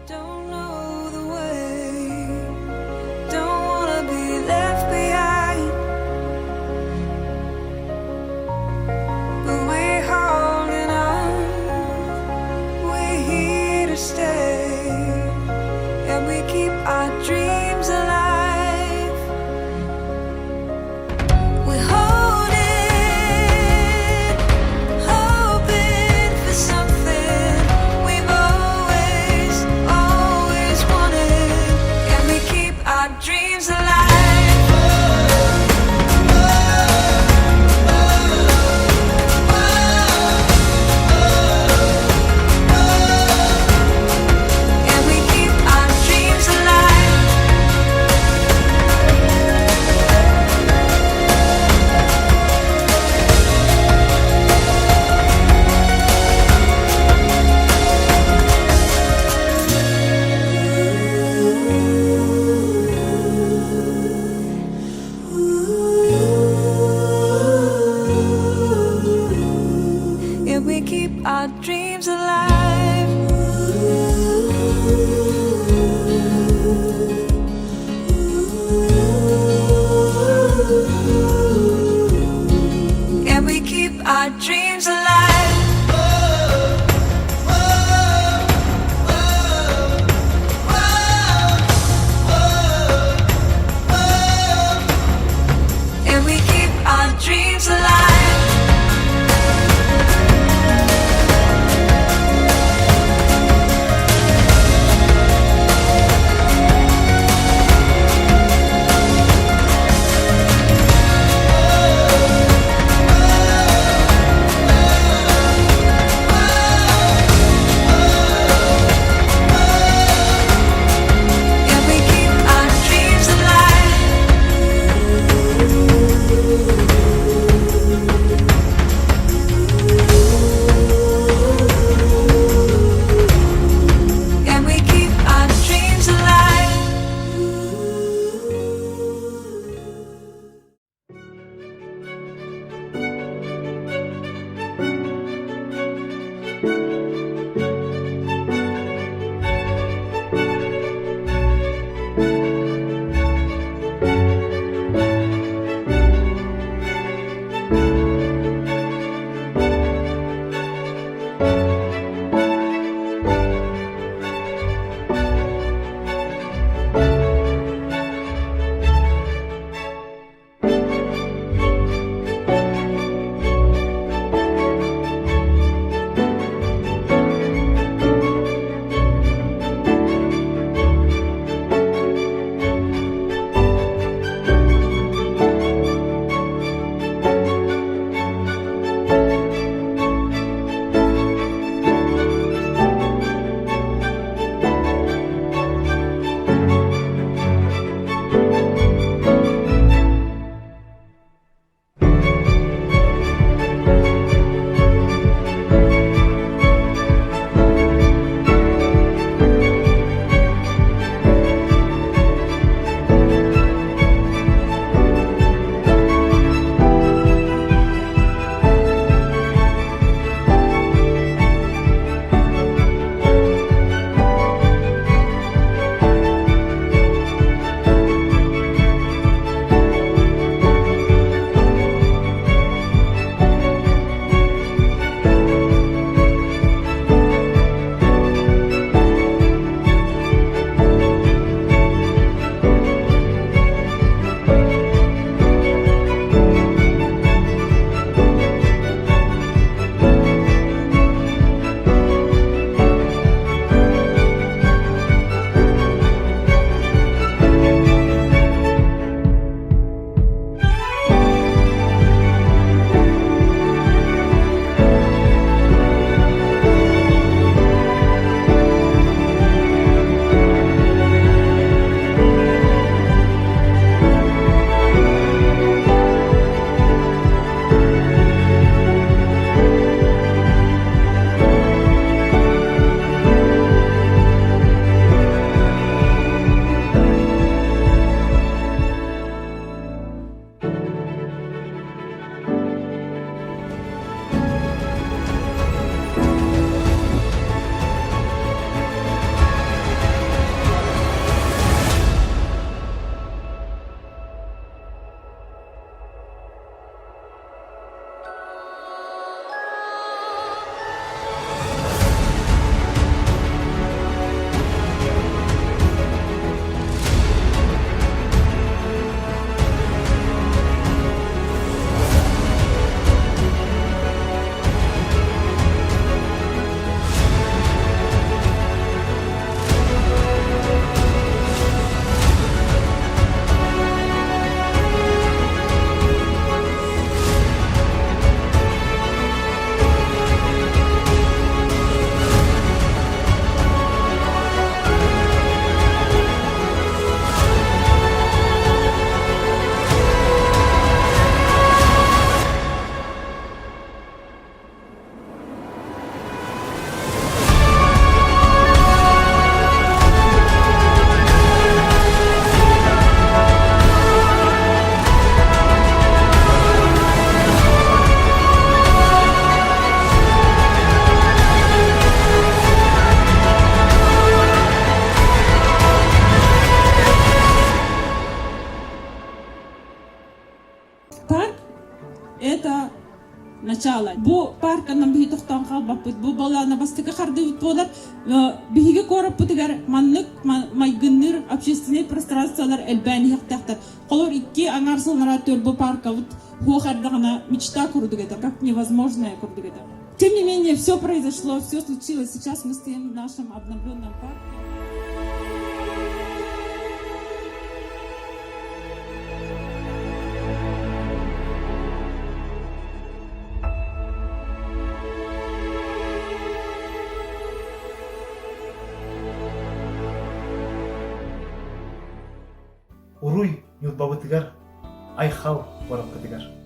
Don't know the way, don't wanna be left behind. But we're holding on, we're here to stay, and we keep our dreams alive. We're holding, hoping for something we've always, always wanted, and we keep our dreams alive. And we keep our dreams alive. And we keep our dreams alive. And we keep our dreams alive. And we keep our dreams alive. хаалар. Бу парканан биһи тохтоон хаалбаппыт. Бу балаана бастакы хардыыбыт буолар. Биһиги куораппытыгар маннык майгынныыр общественнай пространстволар элбээн иһиэхтээхтэр. Холор икки аҥаар сыллара бу паркабыт хуох эрдэҕинэ мечта курдук это, как невозможное курдук это. Тем не менее, все произошло, все случилось. Сейчас мы стоим в нашем обновленном парке. Уруй Ньурбабытыгар, айхал куораппытыгар.